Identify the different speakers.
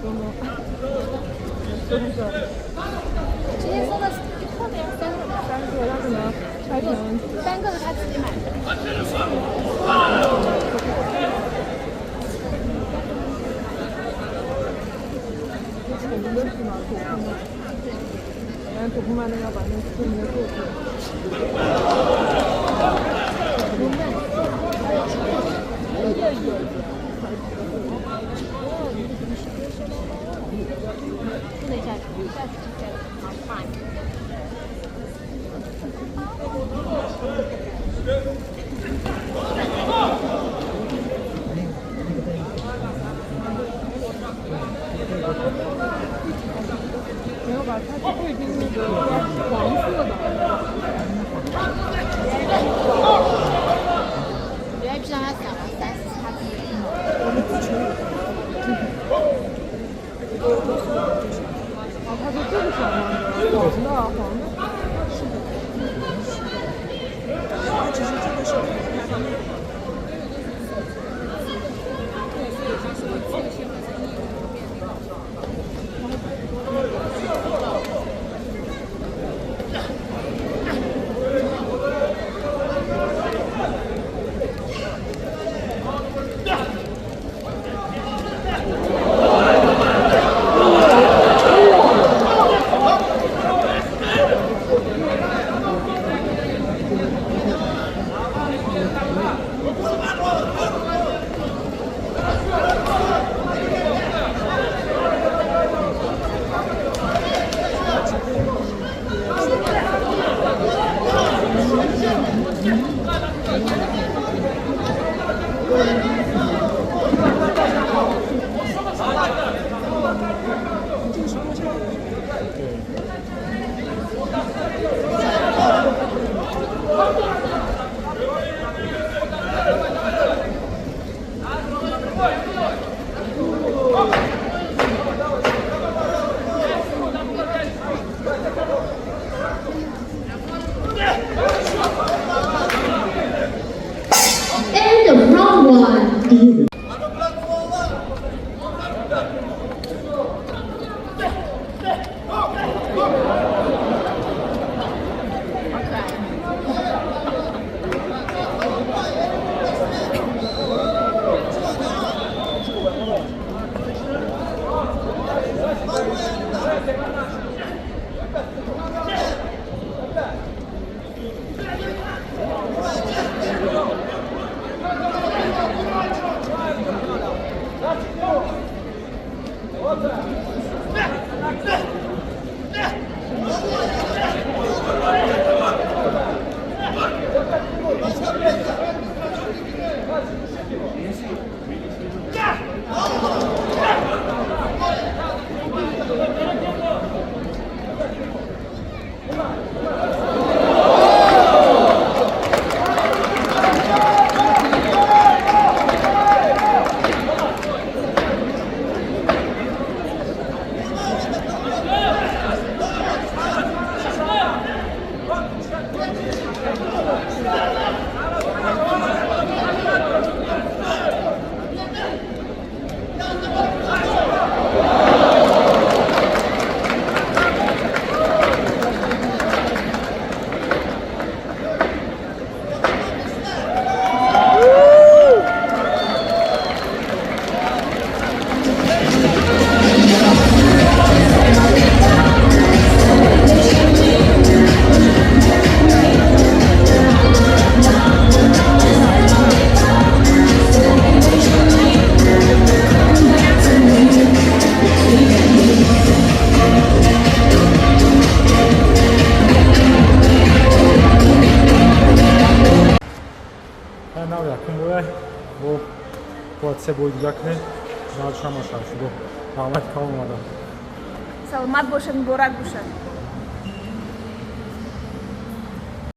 Speaker 1: 直接送到后面三个，
Speaker 2: 三个，他可能拆成
Speaker 1: 三个是他自己买的。
Speaker 2: 我们的是吗？土库曼，哎，土库曼那个把那个视频做出来。
Speaker 1: 不能下去，下去就麻烦。
Speaker 2: 没有吧？它贵宾那个黄色的。
Speaker 1: 原来让他讲了三四，他自己。
Speaker 2: 哦，他说这个小吗？黄的，黄的。
Speaker 3: 是的，是的。它只是这个是它的那个。
Speaker 4: End of round one.
Speaker 5: Бояд се бой дига кунем, шама шав шудо. Раҳмати калон омадам.
Speaker 6: Саломат бошад, муборак бошад.